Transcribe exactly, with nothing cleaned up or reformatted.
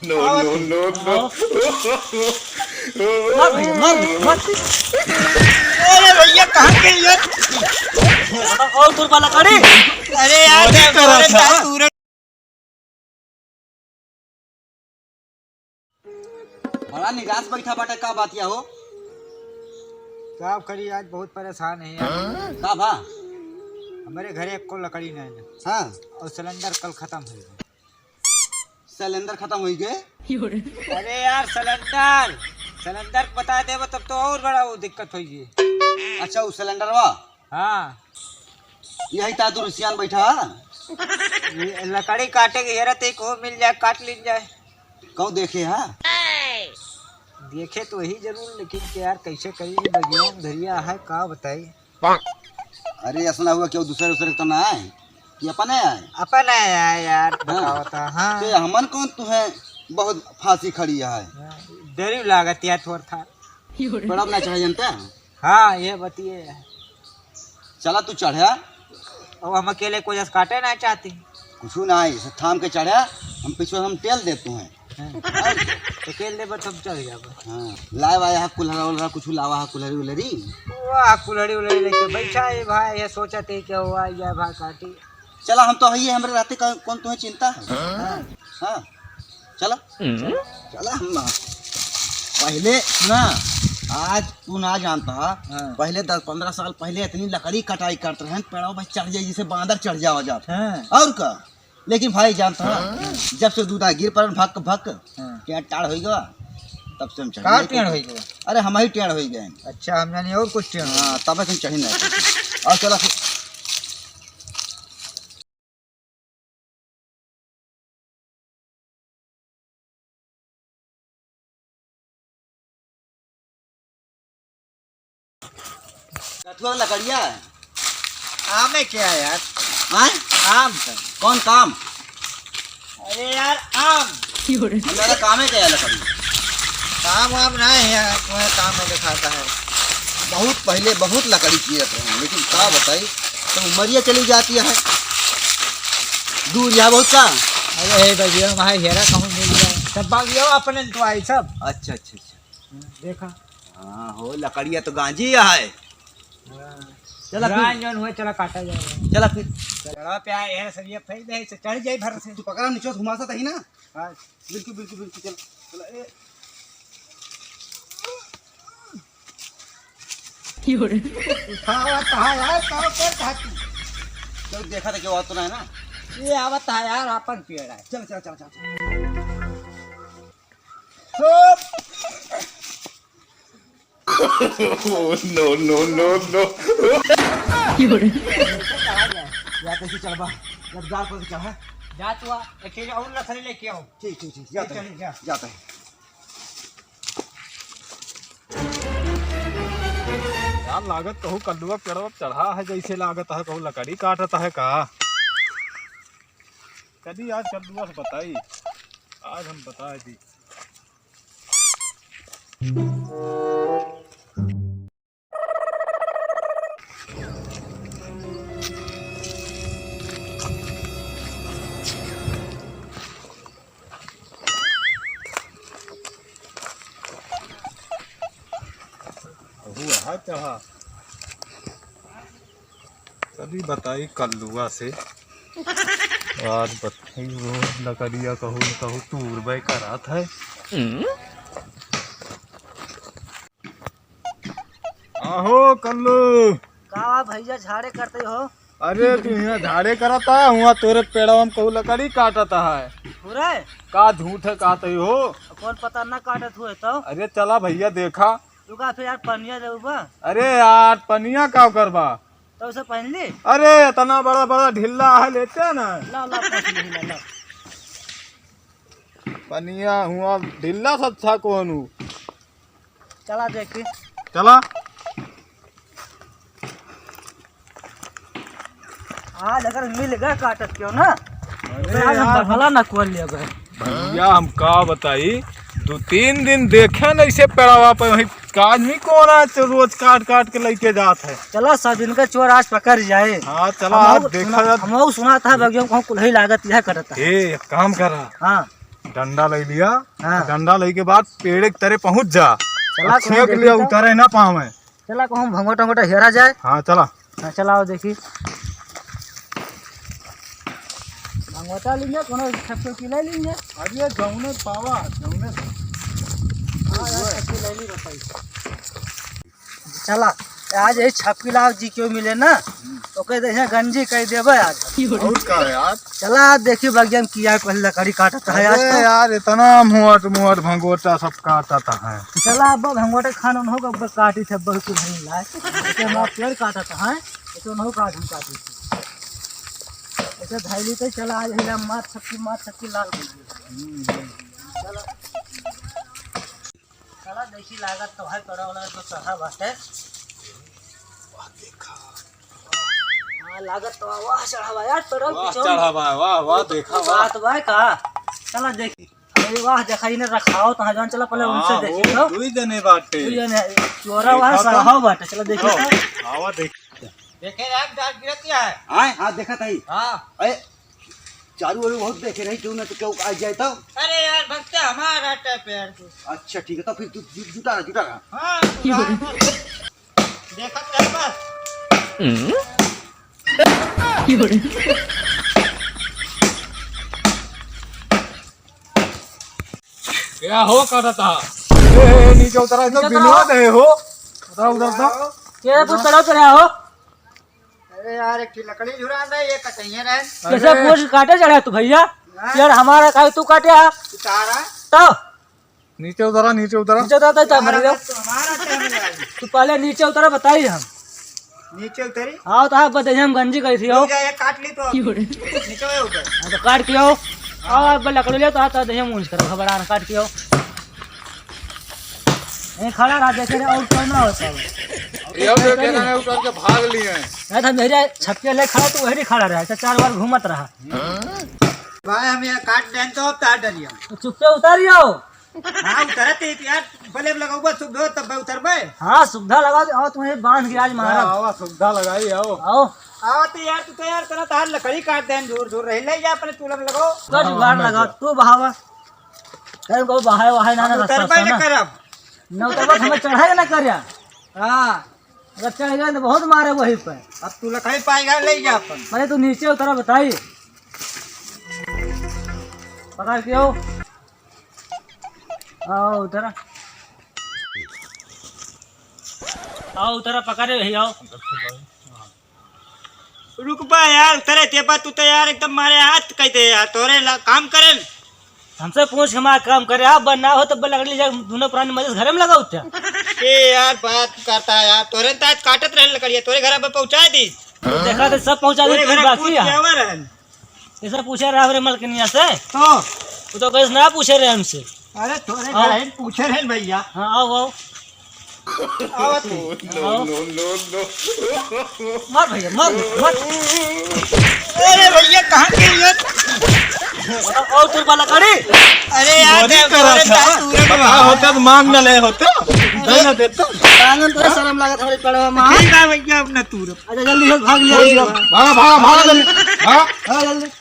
No, no, no, no। मार भैया, मार भैया, मार। अरे भैया, कहाँ के ये? और दूर वाला गाड़ी। अरे यार, अरे क्या करा था? बड़ा निराश बैठा बाटे, का बात या हो? का करी, आज बहुत परेशान है यार। का बा? हमरे घरे एको लकड़ी नहीं है। हाँ। और सिलेंडर कल खत्म हो गया। सिलेंडर खत्म होइ गए? अरे यार, सिलेंडर, सिलेंडर बता देबो तब तो और बड़ा वो दिक्कत होई है। अच्छा, वो सिलेंडरवा? हाँ। यही ता तू रुसियान बैठा हा? ये लकड़ी काटे के हेरत एक हो मिल जाए, काट लीन जाए। कहूँ देखे हा? देखे तो वही जरूर, लेकिन के यार कैसे करी, बगिया में धरिया है, का बताई? अरे, ऐसा ना हुआ कि वो दूसरे, दूसरे तो ना आए, कि अपन है आए? अपन है आए यार, हाँ। बताओ तो, हाँ। ते हमन कौन तू है बहुत फांसी खड़ी है? हाँ, डर लागत यार थोड़ा था। पड़ब ना चाहे जनता। हाँ, ये बतिए है। चला तू चढ़ा। अब हम अकेले कोई जस काटे ना चाहती। कुछ ना है, इसे थाम के चढ़ा, हम पीछे हम टेल देते हैं। हाँ। तो टेल देबा तब चढ़ जाबा। हाँ, लाए वाए हा कुल्हरा उल्हरा, कुछ लावा हा कुल्हरी उल्हरी। वाह, कुल्हरी उल्हरी लेके बैठा है भाई, ये सोचा थे क्या हुआ, या भाई काटी। चला, हम तो हइये, हमरे रहते का, कौन तुम्हें चिंता है? हाँ। हाँ, चला। हम्म। चला, हम ना। पहले सुना, आज तू ना जानता, हाँ। पहले दस पन्द्रह साल पहले इतनी लकड़ी कटाई करते रहे, पेड़ों पर चढ़ जाए, जैसे बांदर चढ़ जावा जात। हाँ। और का? लेकिन भाई जानता है, हाँ। जब से दूधा गिर पड़न भक भक, हाँ। टेढ़ टाढ़ होई गवा, तब से हम चढ़ का गए। टेढ़ होई गवा? अरे हम ही टेढ़ होई गए। अच्छा, हम जानी और कुछ टेढ़ होई। हाँ, तब से हम चढ़ी नहीं। और चला फिर। कथुआ लकड़िया है। आम है क्या यार? हाँ? आम का। कौन काम? अरे यार, आम। हमारा काम है क्या लकड़ी? काम वाम ना है यार, तुम्हें काम में दिखाता है। बहुत पहले बहुत लकड़ी चीरत रहे, लेकिन का बताई, तो उमरिया चली जाती है। दूर यहाँ बहुत का। अरे हे भैया, वहाँ हेरा कहूँ मिल जाए। सब बाग यो अपने तो आई सब। अच्छा, अच्छा, अच्छा। देखा। हाँ, हो, लकड़िया तो गांजी है। हाँ। चला फिर। गांज जौन हुए, चला काटा जाए। चला फिर। चला पे आए हैं, सब ये फैल गए, से चढ़ जाए भर से। तू पकड़ा नीचे से घुमा सा तही ना। हाँ। बिल्कुल, बिल्कुल, बिल्कुल, चला। चला, ए। क्यों रे? उठावा कहाँ यार, कहाँ पर था तू? चल देखा था, क्यों आता ना है ना? ये आवत है यार, अपन पेड़ है। चल, चल, चल, चल, चल। Oh, no, no, no, no। या कैसे चढ़बा? या गाल पर चढ़ा। जा तू आ, एक ठे और लकड़ी लेके आओ। ठीक, ठीक, ठीक, जाता है, चल, जा। जाता है। यार, लागत कहूँ कल्लुआ पेड़वा चढ़ा है, जैसे लागत है कहूँ लकड़ी काटत है का। चली आज कल्लुआ से बताई, आज हम बताए दी। हुआ है चढ़ा। चली बताई कल्लुआ से। आज बताई रोज लकड़िया कहूँ न कहूँ तूरबे करात है। आहो कल्लू। का भैया झाड़े करते हो? अरे तू यहाँ झाड़े करत है, हुआ तोरे पेड़वा में कहूँ लकड़ी काटत है। पूरा? का झूठ है कहते हो? कौन पता ना काटत हुए तो? अरे चला भैया देखा। तू का फिर यार पनिया लेबा? अरे यार पनिया का करबा? तो उसे पहन ली? अरे इतना बड़ा बड़ा ढिल्ला है लेते ना। ला, ला, पहन ली, ला, ला। पनिया हुआ ढिल्ला से अच्छा कौन हूँ? चला देखी। चला। आज अगर मिल गए काटत क्यों ना, अरे तो आज हम यार, बफला ना खोल लिया गए। भैया हम का बताई, दो तीन दिन देखे नहीं से पेड़वा पे वही काज नहीं कौन आज रोज काट काट के लेके जात है। चला सब इनका चोर आज पकड़ जाए। हाँ चला हम आज लोग देखा सुना, जात। हम लोग सुना था बगिया में कहूँ कुल्हई लागत यह करता है। ए, एक काम करा। हाँ। डंडा ले लिया। हाँ। डंडा ले के बाद पेड़ के तरे पहुँच जा। चला, छेक लिया, उतरे ना पावे। चला, कहूँ भंगोटा वंगोटा हेरा जाए। हाँ, चला। हाँ, चला आओ देखी। भंगोटा लेंगे, कोनो छप्पे की ले लेंगे। अरे जौने पावा, जौने। हाँ यार, छप्पे ले ली बताई। चला, आज यही छपकी लाल जी क्यों मिले ना, ओके देखे गंजी कह देबे आज। और का यार? चला, आज देखी बगिया में किया पहले लकड़ी काटत है आज अरे तो। यार, इतना मोट मोट भंगोटा सब काटत है। चला, अब भंगोटा खान उन्हों को अब काटी थे, अब कुल नहीं लाए। इसे हम पेड़ काटत है, इसे उन्हों काट हम काटी थे। इसे धैली तो चला, आज हिला मार छपकी, मार छपकी लाल बना। चला। साला देखी लागत तो है, पेड़वा वाला तो चढ़ा बाटे। वाह, देखा। हाँ, लागत तो, वाह, चढ़ा बा यार, पेड़वा वाह, पीछे। चढ़ा बा, वाह, वाह, देखा, वाह। बात बा का? चला देखी। अरे वाह, देखा, इन्हें रखाओ तो, हाँ, जान चला, पहले हाँ, उनसे देखी वो तो। दुई जने बाटे। दुई जने, चोरा वाह, देखा तो। चढ़ाओ बाटे, चला देखी आओ, तो। आवा देख। देखे यार, डाल गिरत क्या है? आए, हाँ, देखा ताई। हाँ। अरे, चारू ओर बहुत देखे रही, क्यों ना तो क्यों आ जाए तो। अरे यार, भगता हमारा टाइप है यार तू। अच्छा, ठीक है, तो फिर तू जु-, जुटा रहा, जुटा रहा। हाँ, तू रहा। देखा तो है बस। क्या हो काटा था? ए, ए, नीचे उतरा, एकदम नीचे बिनवा उतरा। दे हो। उतरा, उतरा, उतरा। क्या कुछ करो तो रहा हो? अरे यार, एक ठे लकड़ी झुरा रहे, ये कटैया रहे। कैसे अरे। पूछ काटे चढ़ा तू भैया? हाँ। यार हमारा काहे तू काटे हा? उतारा। तो? नीचे उतारा, नीचे उतारा। नीचे उतारा तो यार, मर गया। हमें तो हमारा टाइम लगा। तू पहले नीचे उतारा, बताई हम। नीचे उतरी? आओ तो आप बताइए, हम गंजी करी थी, आओ। तू जा, ये काट ली तो। नीचे हो ऊपर। हाँ, तो काट के आओ। आओ, आप लकड़ी ले तो आता, दहिया मूंछ करो, घबरा ना, काट के आओ। यहीं खड़ा रहा, देखे रहे, और क्या ना होता है। ये अब देखे ना, उतर के भाग लिए हैं। नहीं तो मेरे छपके ले खड़ा, तू वही खड़ा रहा, ऐसे चार बार घूमत रहा। भाई, हम यहाँ काट दें तो अब तार डरिया। तो चुप्पे उतारियो। हाँ, उतरत ही यार, बले लगौबा सुबह तब उतरबे। हाँ, सुविधा लगा दे, आओ तुम्हें बांध के आज मारा। आवा, सुविधा लगाई, आओ। आओ। आवा तो यार, तू तो यार, तेरा तार लकड़ी काट दें, झूर झूर रही, ले जा अपने चूल्हा में लगाओ। कर जुगाड़ हाँ, लगा, मैं तू बहावा। कहीं को बहाए वहाए ना, हम ना उतरबे रास्ता न ना। करब। न उतरबे, हमें चढ़ाई ना कर यार। हाँ। अगर चढ़ गए तो बहुत मारे वहीं पे। अब तू लकड़ी पाएगा, ले जा अपन। पहले तू नीचे उतरा, बताई। पकड़ के आओ। आओ, उतरा। आओ, उतरा, पकड़े, यही आओ। रुक बा यार, उतरे ते बा, तू तो यार एकदम मारे हाथ कह दे यार, तोरे ला, काम करेन। हमसे पूछ के हमारा काम करे, आप बन ना हो तब लकड़ी ले जा, दोनों प्राणी मजे से घरे में लगाओ क्या? ए यार, बात करता है यार, तोरे तो आज काटत रहे लकड़िया, तोरे घर पे पहुंचा दी। तो देखा तो सब पहुंचा दी, तोरे तू घर बाकी कूद है। के आवा रहन। ऐसा पूछे रहे हमरे मलकिनिया से। तो? वो तो कैसे ना पूछे रहे हमसे। अरे तोरे हाँ। घर ही पूछे रहे भैया। हाँ, आओ, आओ। आओ तू। No, आओ। No, no, no। मार भैया, मार, मार। अरे भैया, कहाँ के ये? और तू वाला करी? अरे यार, चोरी जब करा तोरे था। साथ तू रे बता बाबा। होता तो मांग न ले होते। दे ना देता। कानून तो शर्म लागत हमारे पड़वा माँ। ठीक है भैया, अपना तू रे। अच्छा, जल्दी से भाग लिया, जल्दी। भागा, भागा, भागा, जल्दी। हाँ? हाँ, जल्दी।